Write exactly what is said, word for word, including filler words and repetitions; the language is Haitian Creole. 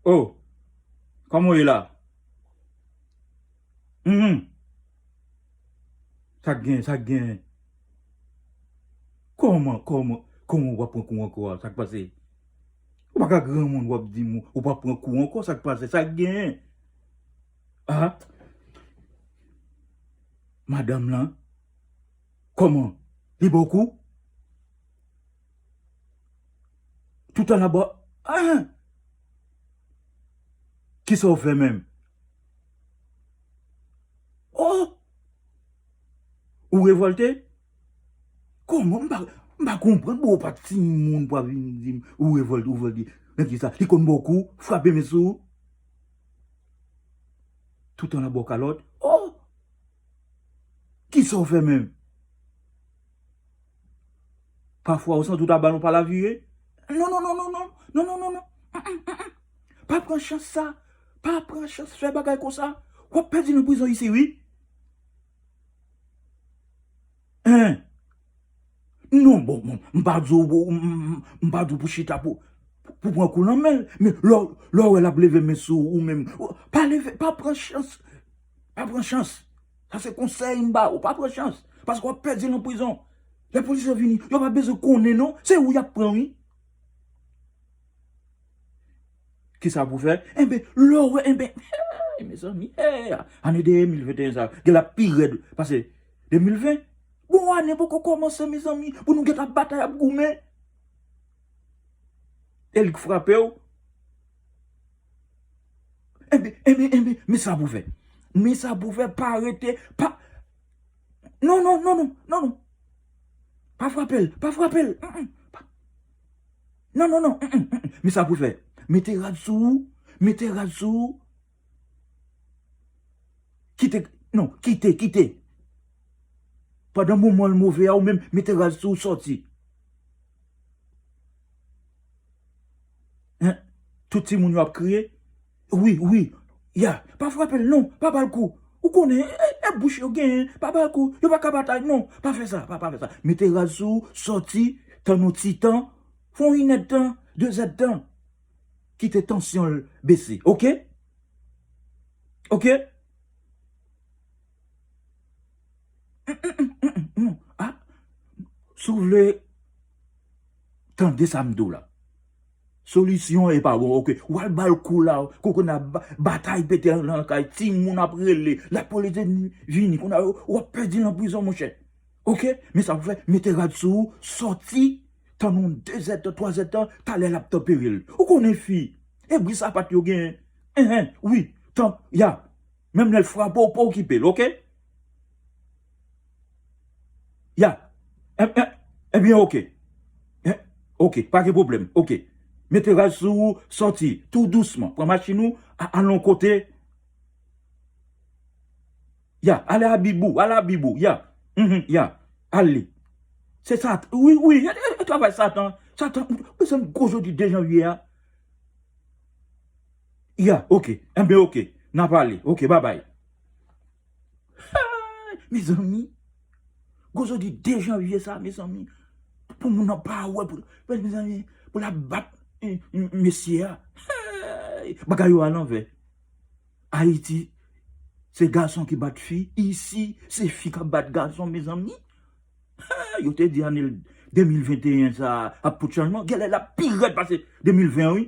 Oh, kòman w ye la? Mhm. Sa k gen, sa k gen? Kòman, kòman, kòman w ap pran kou ankò a? Sa k pase? Ou pa ka granmoun, w ap di m ou pa pran kou ankò, sa k pase? Sa k gen? Ah, madanm lan, kòman? Li ba w kou? Toutan l ap ba w, ah! Kisa w fè menm? Oh! Ou revòlte? Kòman? M pa, m pa konprann. Bon, ou pa timoun pou ap vin di m ou revòlte, ou revòlte. Nan kisa? Li konn ba w kou, frape men sou ou? Toutan l ap ba w kalòt? Oh! Kisa w fè menm? Pafwa, ou santi w ta ba l yon pala vire? Non, non, non, non, non. Non, non, non, non. Mm, mm, mm, mm. Pa pran chans sa. Pa pran chans fè bagay konsa. W ap pèdi nan prizon isi, wi. Hein? Non, bon, bon, m pa di w, bon, m, m, m pa di w pou chita pou, pou, pou pran kou nan men l. Men lè, lè w wè l ap leve men sou ou menm, pa leve, pa pran chans. Pa pran chans. Sa se konsèy m ba ou, pa pran chans. Paske w ap pèdi l nan prizon. Lè polis yo vini, yo pa bezwen konnen non, se ou y ap pran, wi. Kisa pou fè? Enben, lè w wè, enben, hey, mezanmi, hey, ane de mil venteyen sa, gen l ap pi rèd pase de mil ven. Bon, ane poko kòmanse, mezanmi, pou nou gentan ap batay, ap goumen. E l k frape w. Enben, enben, enben, men sa pou fè. Men sa pou fè, pa rete, pa, non, non, non, non, non, non. Pa frape l, pa frape l. Mm, mm. Pa, non, non, non, mm, mm, mm, mm. Men sa pou fè. Mete rad sou ou, mete rad sou ou. Kite, non, kite, kite. Pandan moman l move a, ou menm, mete rad sou ou, sòti. Hein? Tout timoun yo ap kriye. Wi, wi. Ya, pa frape l non, pa ba l kou. Ou konnen, e, e bouch yo genyen, pa ba l kou. Yo pa ka batay non, pa fè sa, pa, pa fè sa. Mete rad sou ou, sòti, tann yon ti tan, fè yon inèdtan, dezèdtan. Kite tansyon l bese, oke? Oke? Mm, mm, mm, mm, mm, non. Ah, si w vle tande sa m di w la. Solisyon e pa bon, oke. W al ba l kou la, koko n ap ba, batay pete nan, nan kay, timoun ap rele, lapolis vini, kounye a w ap pèdi l nan prizon, monchè. Oke? Men sa pou fè, mete rad sou ou, sòti, tann yon dezèdtan, twazèdtan, talè l ap tanpere l. Ou konnen fi, e bri sapat yo genyen. Enhen, wi, tan, ya. Menm lè l frape w, pa okipe l, oke? Ya. En, en, ebyen, oke. En, oke, pa gen pwoblèm, oke. Mete rad sou ou, sòti, tou dousman. Pran machin ou, a, al yon kote. Ya, ale a bib ou, ale a bib ou, ya. Mhm, ya, ale. Se sa, wi, wi, e, e, e travay Satan. Satan, ou bezwen gwo jodi de janvye a. Ya, oke. Enben, oke. N a pale. Oke, babay. Hey, mezanmi. Gwo jodi de janvye sa, mezanmi. Pou moun nan pa wè, pou, mezanmi, pou l ap bat, eh, mesye a. Hey, bagay yo alanvè. Ayiti, se gason ki bat fi. Isi, se fi k ap bat gason, mezanmi. Ha, yo te di ane de mil venteyen sa ap pote chanjman. Genlè l ap pi rèd pase de mil ven, wi.